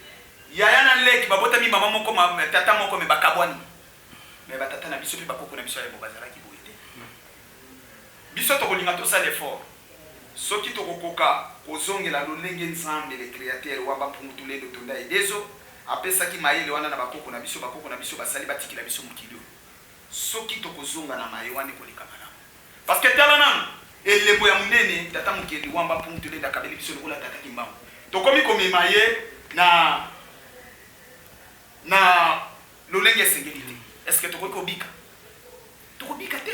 yaya na leki babotami mama moko, tata moko, mais bakabwani. Mais batata na biso mpe bakoko na biso ayebo bazalaki boye te. Biso tokolinga tosala effort, soki tokokoka kozongela lolenge Nzambe le créateur Wamba Mpungu Tulendo Tonda Edezo apesaki mayele wana na bakoko na biso. Bakoko na biso basali, batikela biso mokili oyo. Soki tokozonga na maye wana, ekoleka malamu, parce que tala nanu elembo ya monene tata Mokeli Wamba Mpungu Tulendo akabeli biso lokola tata Kimbangu, tokomi komema ye na lolenge esengeli te. Est ce que tokoki kobika? Tokobika te.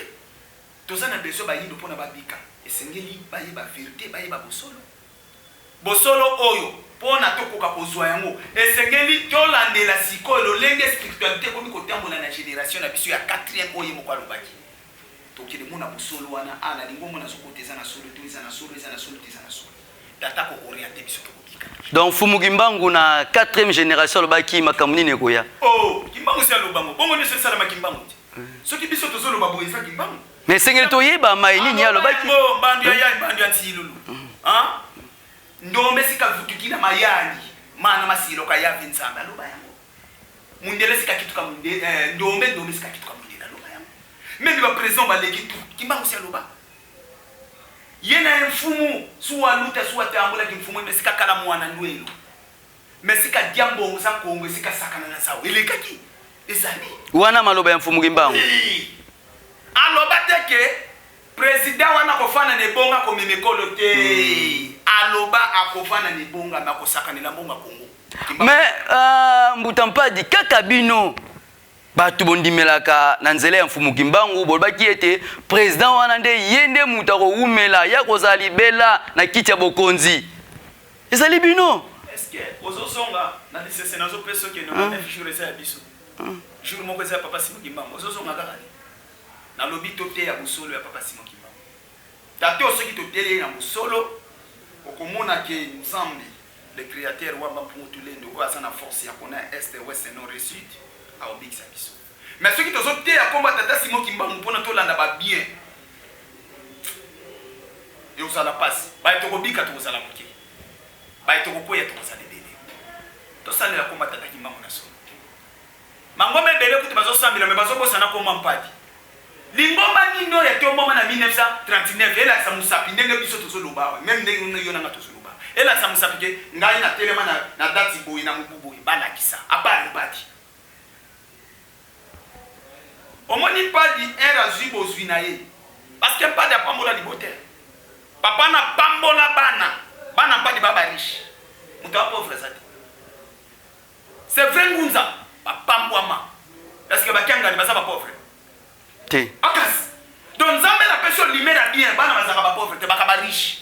Toza na besoin bayindo mpona babika, esengeli bayeba vérité, bayeba bosolo. Bosolo oyo, mpona tokoka kozwa yango, esengeli tolandela sikoyo lolenge spiritualité ekomi kotambola na génération na biso ya 4e oyo ye moko alobaki. Tokende mona bosolo wana. A nalingi omona soko te eza na solo to eza na solo, eza na solo te, eza na solo. Tata kooriente biso, tokobika. Donc Mfumu Kimbangu na 4e génération alobaki makambo nini ekoya? Oh, Kimbangu si alobango bongo, nyonso esalama Kimbangu te. Soki biso tozoloba boye, eza Kimbangu. Mais esengeli toyeba mai nini alobaki. Mbandu ya yai, mbandu ya nsilulu, ndombe sika vutuki na mayani mana masiloka yavi. Nzambe aloba yango. Mundele sika kituka munde, ndombe, ndombe sika kituka mundele, aloba yango. Même baprésident baleki tu, Kimbangu si aloba. Ye na ye mfumu suwa luta suwa tambolaki mfumu, mais sika kala mwana ndwelo, mais sika dia mbongo za Kongo, esika sakana na zao elekaki ezali. Wana maloba ya Mfumu Kimbangu. Aloba te ke président wana akofanda na ebonga akomema ekolo te. Aloba akofanda na ebonga, mais akosakanela mbongo ya Kongo. Mais Mbuta Mpadi, kaka bino bato bondimelaka na nzela ya Mfumu Kimbangu, bolobaki ete président wana nde ye nde moto akowumela ya kozala libela na kiti ya bokonzi, ezali bino. Est-ce ozozonga na lisese nazopesa? Okende na 9 jours eza ya biso, jour moko eza ya papa Simo Kimbangu. Ozozonga kaka te. Nalobi toteya bosolo ya papa Simo Kimbangu. Tate oyo, soki toteli ye na bosolo, okomona ke Nzambe le créateur Wamba Mpungu Tulendo oyo aza na force ya kona est, ouest, nord et sud, aobikisa biso. Mais soki tozoteya komba tata Simo Kimbangu mpona tolanda babien, ekozala mpasi. Baye tokobika, tokozala moke. Baye tokokweya, tokozala ebele. Tosalela komba tata Kimbangu na solo. Mangomba ebele kutu bazosambela, mais bazobosana komba Mpadi. Lingomba nini oyo etombwama na 1939 elakisa mosapi ndenge biso tozoloba awa, même ndenge yo nanga tozoloba, elakisa mosapi ke ngai natelema na date boye, na mobu boye? Balakisa à part Mpadi. Omoni Mpadi ere azwi bozwi na ye, parce que Mpadi apambola liboter. Papa na pambola bana, bana Mpadi ba bariche, moto ya pauvre aza te. C'est vrai, ngunza bapambwama. Est ce que bakiangani baza bapauvre? Te. Akasi donc Nzambe napesi yo limera bien, bana bazalaka bapauvre te, baka bariche.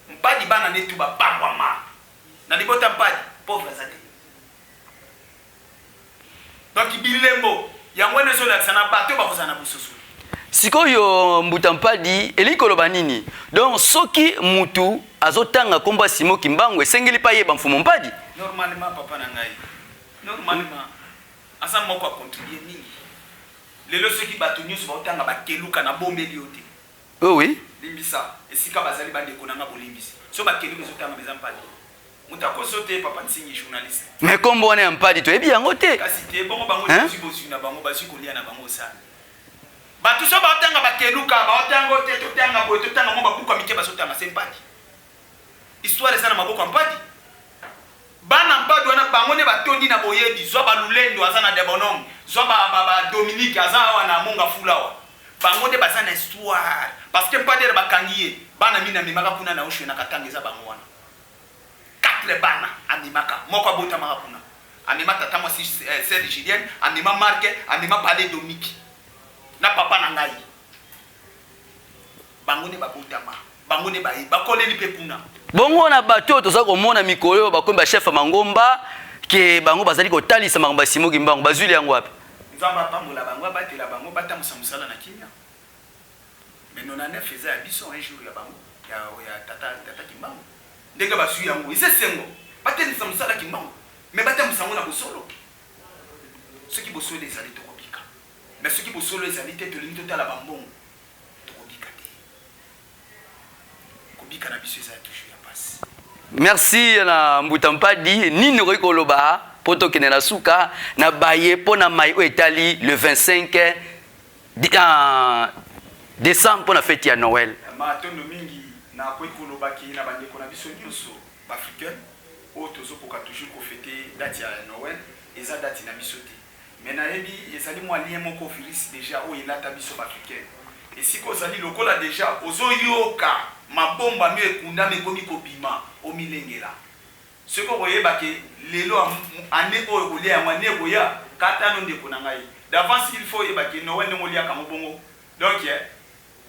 Mpadi bana netu bapambwama na libota. Mpadi pauvre aza te. Donc bilembo yango wana ezolakisa na bato bakozala na bososoli. Sikoyo Mbuta Mpadi, elingi koloba nini? Donc soki mutu azotanga nkombo ya Simo Kimbangu, esengeli mpe ayeba Mfumu Mpadi? Normalement, papa na ngai, normalement aza moko acontribue mingi. Lelo soki bato nyonso baotanga bakeluka, nabombeli yo te. Oh oui. Limbisa esika bazali bandeko na nga, bolimbisi. So bakeluka ezotanga, eza Mpadi. Moto akoso te, papa Nsingi journaliste. Mais nkombo wana ya Mpadi toyebi yango te. Kasi te bongo bango bazwi bozwi na bango, bazwi kolia na bango osala. Bato so baotanga bakeluka, baotanga te, totanga boye, totanga mwa babuku ya mike, bazotanga se Mpadi. Histoire eza na maboko ya Mpadi. Bana mpadu wana bango nde batondi na boyebi. Zwa ba Lulendo aza na Debonhomme, zwa ba ba ba Dominique aza awa na Monga Fula awa. Bango nde baza na histoire parce que Mpader bakangi ye, bana mine amemaka kuna na Oshwe na Katanga eza bango wana. 4 bana amemaka, moko abotamaka kuna. Amema tata mwasi sœur Julienne, amema Marc, amema Palais Dominique na papa na ngai. Bango nde babotama, bango nde baye, bakoleli pe kuna. Bongo na bato oyo toza komona mikolo oyo bakomi ba chef ya mangomba ke bango bazali kotalisa makambo ya Simon Kimbangu, bazuili yango wapi? Nzambe apambola bango, abatela bango, batambusa mosala na kimia. Mais 99 eza ya biso, un jour ya bango, ya, ya tata, tata Kimbangu. Ndenge bazui yango, eza esengo. Batelemisa mosala Kimbangu, mais batambusa yango na bosolo. Soki bosolo ezali, tokobika. Mais soki bosolo ezali te, tolingi totala ba mbongo, tokobika te. Kobika na biso eza toujours ya pasi. Merci na Mbuta Mpadi, nini okoki koloba po tokende na suka na baye po na mai oyo etali le 25 décembre po na fete ya Noël? Matondo mingi. Nakoki koloba ke na bandeko na biso nyonso ba-africain oyo tozokoka toujours kofete date ya Noël, eza date na biso te. Mais nayebi ezali mwa lien moko virus dejà oyo elata biso ba africain. Esika ozali lokola dejà ozo yoka mabombami oyo ekundami ekomi kobima omilengela. Soki okoyeba ke lelo annee oyo okolia yango annee ekoya kata no ndeko na ngai. D'avance il faut oyeba ke Noël ndenge oliaka yango bongo donc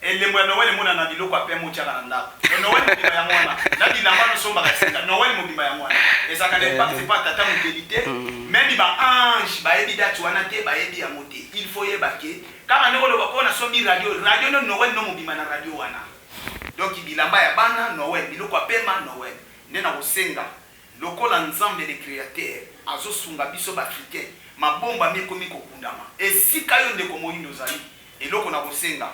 Elembo ya Noël emonana na biloko ya pembe otiaka na ndako. Donc Noël mobimba yango wana. Na bilamba no sombaka ya sika. Noël mobimba yango wana. Ezalaka na impact epa tata mokeli te. Meme ba anges bayebi date wana te, bayebi yango te. Il faut oyeba ke kaka ndenge oloba po nasombi radio, radio no Noël no mobimba na radio wana. Donc bilamba ya bana Noël, biloko ya pema Noël. Nde nakosenga lokola Nzambe le createur azosunga biso ba africains, mabombami ekomi kokundama. Esika yo ndeko moyindo ozali, Eloko na kosenga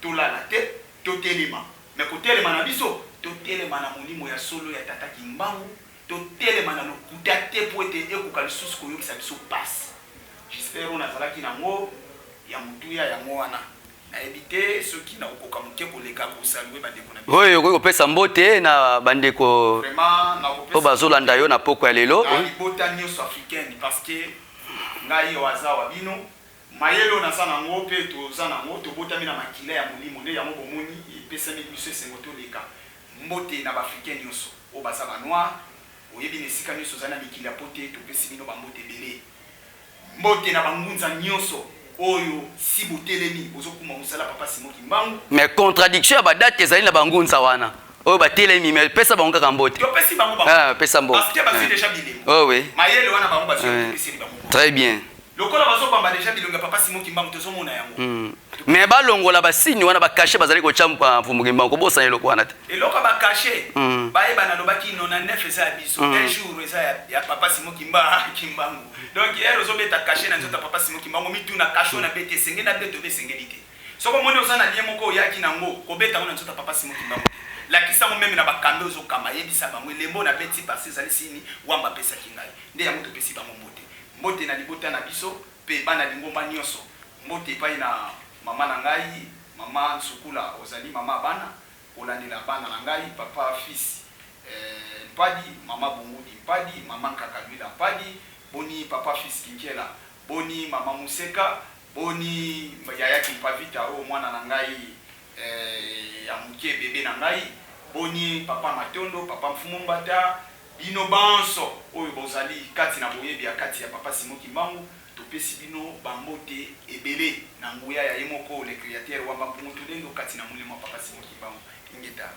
tolala te totelema mais kotelema na biso totelema na molimo ya solo ya tata kimbangu totelema na lokuta te po ete ekoka lisusu koyokisa biso pasi. J'espère oyo nazalaki nango ya motuya yango wana nayebi te soki nakokoka moke koleka ko saluer ba ndeko na biso. Oyo okoki kopesa mbote na bandeko Vraiment oyo nakopesa bazolanda mbote yo na pokwa ya lelo. na libota nioso africaine parce que ngai oyo aza wa bino. Mayele oyo naza nango mpe toza nango, tobotami na makila ya molimo, nde yango bomoni epesameli biso esengo toleka. Mbote na ba africains nioso oyo baza ba noirs, oyebi na esika nioso ozali na mikili ya pote, topesi bino ba mbote ebele. Mbote na ba ngunza nioso oyo si botelemi bozo kumba mosala papa Simon Kimbangu. Mais contradiction ya ba date ezali na ba ngunza wana oyo batelemi, mais pesa bango kaka mbote. Topesi bango ba mbote. Pesa mbote. Parce que bazui dejà bilembo. Oh oui. Mayele wana bango bazui yango topeseli bango mbote. Très bien. Lokola bazo bamba dejà bilongi ya papa Simon kimbangu tozo mona yango. Mais ba longola ba signe wana ba cachet bazali kotia mfumu kimbangu kobosana eloko wana te. Eloko ya ba cachet bayeba nalobaki 99 eza ya biso un jour eza ya papa Simon kimbangu donc heure ozo beta cachet na nzoto ya papa Simon kimbangu omituna cachet oyo na beti esengeli na beta obe esengeli te soki omoni oza na lien moko oyaki na ngo kobeta ngo na nzoto ya papa Simon kimbangu te lakisa ngo meme na bakambi ozo kamba yebisa bango elembo oyo na beti parce ezali signe wamba apesaki ngai nde yango topesi bango mbote. Mbote na libota na biso mpe bana lingomba nionso. Mbote epai na mama na ngai, mama Nsukula, ozali mama ya bana, kolandela bana na ngai, papa Fils Mpadi, mama Bungudi Mpadi, mama Nkaka Luila Mpadi, boni papa Fils Kinkela, boni mama Museka, boni yaya Kimpavita oyo mwana na ngai ya moke, bebe na ngai, boni papa Matondo, papa Mfumu Mbata, Bino banso oyo bozali kati na boyebi ya kati ya Papa Simon Kimbangu, topesi bino ba mbote ebele na nguya ya ye moko le Createur Wamba Mpungu Tulendo kati na molimo ya Papa Simon Kimbangu. Ingeta.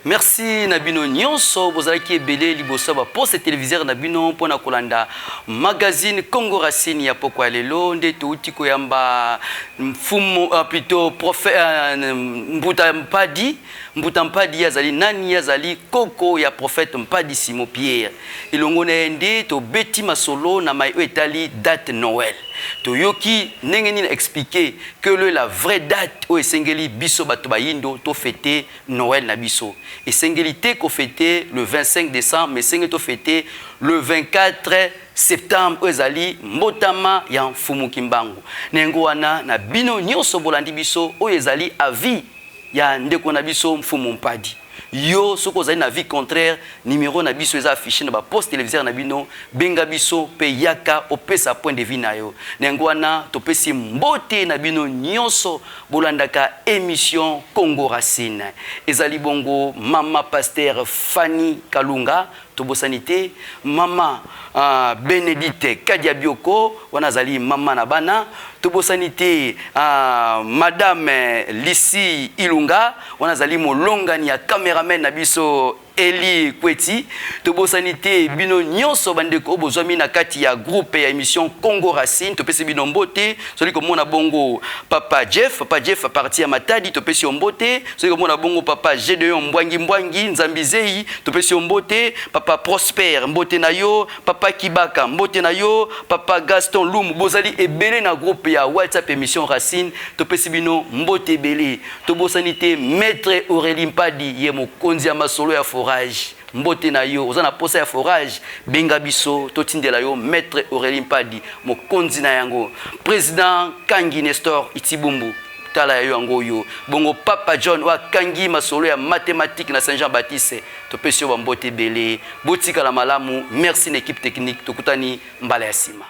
Merci na bino nyonso bozalaki ebele liboso ya ba poste televiseur na bino mpo na kolanda magazine Congo Racine ya pokwa ya lelo. Nde touti koyamba mfumu, plutôt prophète, Mbuta Mpadi. Mbuta Mpadi ye azali nani? Ye azali koko ya prophète Mpadi Simon Pierre. Elongo na ye nde tobeti masolo na mai oyo etali date Noël. Toyoki ndenge nini expliquer quelle est la vraie date oyo esengeli biso bato bayindo to fêter Noël na biso. Esengeli te ko fêter le 25 décembre, mais esengeli to fêter le 24 septembre oyo ezali mbotama ya Mfumu Kimbangu. Na yango wana na bino nyonso bolandi biso, oyo ezali avis ya ndeko na biso Mfumu Mpadi. Yo soki ozali na avis contraire, numero na biso eza affiche na ba poste televiseur na bino, benga biso pe yaka opesa point de vue na yo. Na yango wana topesi mbote na bino nyonso bolandaka emission Congo Racine. Ezali bongo mama pasteur Fanny Kalunga, tobosani te mama uh, Benedicte Kadiabioko, wana azali mama na bana. Tobosani te uh, madame Lisi Ilunga, wana azali molongani ya cameraman na biso Eli Kweti. Tobosani te bino nyonso bandeko oyo bozwami na kati ya groupe ya émission Congo Racine, topesi bino mbote. Soki komona bongo papa Jeff, papa Jeff parti ya Matadi, topesi yo mbote. Soki komona bongo papa Gedeon Mbwangi Mbwangi Nzambi Zei, topesi yo mbote. Papa Prosper, mbote na yo. Papa Kibaka, mbote na yo. Papa Gaston Lumu, bozali ebele na groupe ya WhatsApp émission Racine, topesi bino mbote ebele. Tobosani te maître Aurélie Mpadi, ye mokonzi ya masolo ya forage, mbote na yo. Oza na posa ya forage, benga biso totindela yo maître Aurélie Mpadi, mokonzi na yango. Président Kangi Nestor Itibumbu, tala ya yo yango oyo. Bongo papa John oyo akangi masolo ya mathématique na Saint Jean Baptiste, topesi yo bambote ebele. Botikala malamu, merci na équipe technique, tokutani mbala ya nsima.